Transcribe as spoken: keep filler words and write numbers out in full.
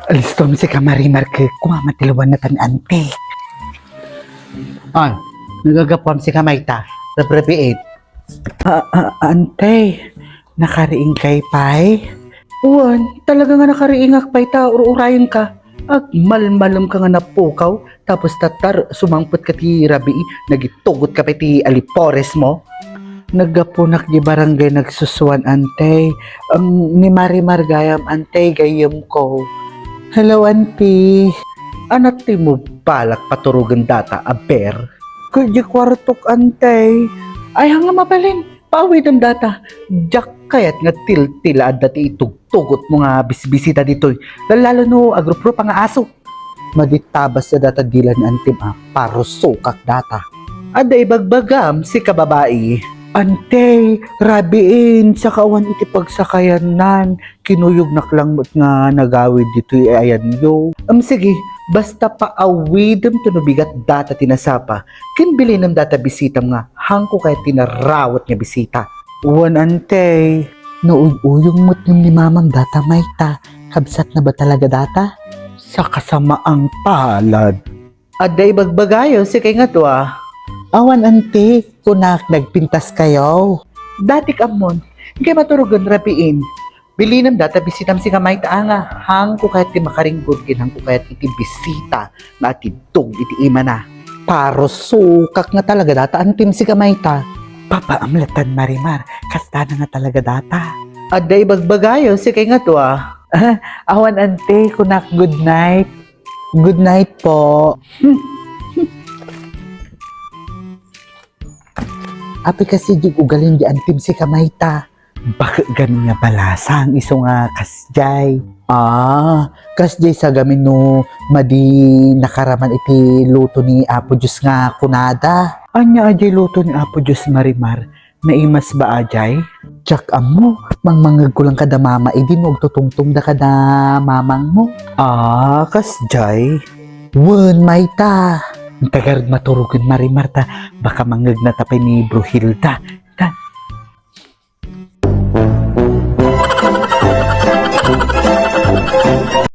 Alistom sika, Marimar, ket kumamat ti lawan na tan antik. Ay, nagagapuam sika mayta, rabrabiit. Ah, ah, ante, nakariingkay pay? Wen, talaga nga nakariingak pay ta ur-urayenka. Agmalmalem ka nga napukaw, tapos tatta, sumangpet ka ti rabii, nagitugot ka pay ti alipores mo. Naggapunak di barangay nagsusuan, ante. Ang ni Marimar gayam, ante, gayyemko. Hello, ante. Ania ti mo balak paturogen data a bear? Ket di kuartok, ante. Ay, haan nga mabalin. Paawidem data. Diak kayat nga tiltila adda ti itugtugot mo nga bisbisita ditoy. Lalo no agruprupa nga aso. Madi tabas data dila ni antim a parusokak data. Adda ibagbagam, sika babai. Ante, rabiin, saka awan iti pagsakayannan. Kinuyognak lang met nga nagawid ditoy ayanyo. Em, sige, basta paawidem ta no bigat data ti nasapa, ken bilinem data bisitam nga haanko kayat ti narawet nga bisita. Wen, ante, no uy-uyong met ngem ni mamam data mayta, kabsatna ba talaga data? Sa kasamaang palad. Adda ibagbagayo, sikay nga tua. Awan, ante, kunak, nagpintas kayo. Datik ammon, kay maturogen rabiin. Bilinem data bisitam, sika mayta nga, haanko kayat ti makaringgod, ken haanko kayat iti bisita nga atiddog iti imana. Parusokak nga talaga data, antim, sika mayta. Papaamlatan, Marimar, kasta na nga talaga data. Adda ibagbagayo, sikay nga tua. Awan, ante, kunak, good night. Good night po. Apay kasi di ugalin di antim, sika mayta. Baket gani nga balasang isu nga kasjay. Ah, kasjay sa gamin no madi nakaraman iti luto ni Apo Dios nga kunada. Ania a jay luto ni Apo Dios, Marimar? Naimas ba a jay? Diak ammo, mangmangegko lang kada mama idi no agtutungtongda kada mamangmo. Ah, kasjay? Wen, mayta. Anta garud maturogen, Marimar, ta baka mangegnata pay ni Bruhilda.